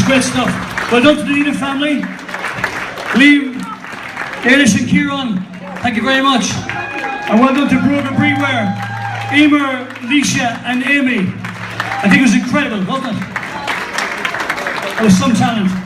great stuff. Well done to the Neenan family. Liam, Eilish and Kieran, thank you very much. And well done to Brogan Breeware, Emer, Leisha and Amy. I think it was incredible, wasn't it? It was some talent.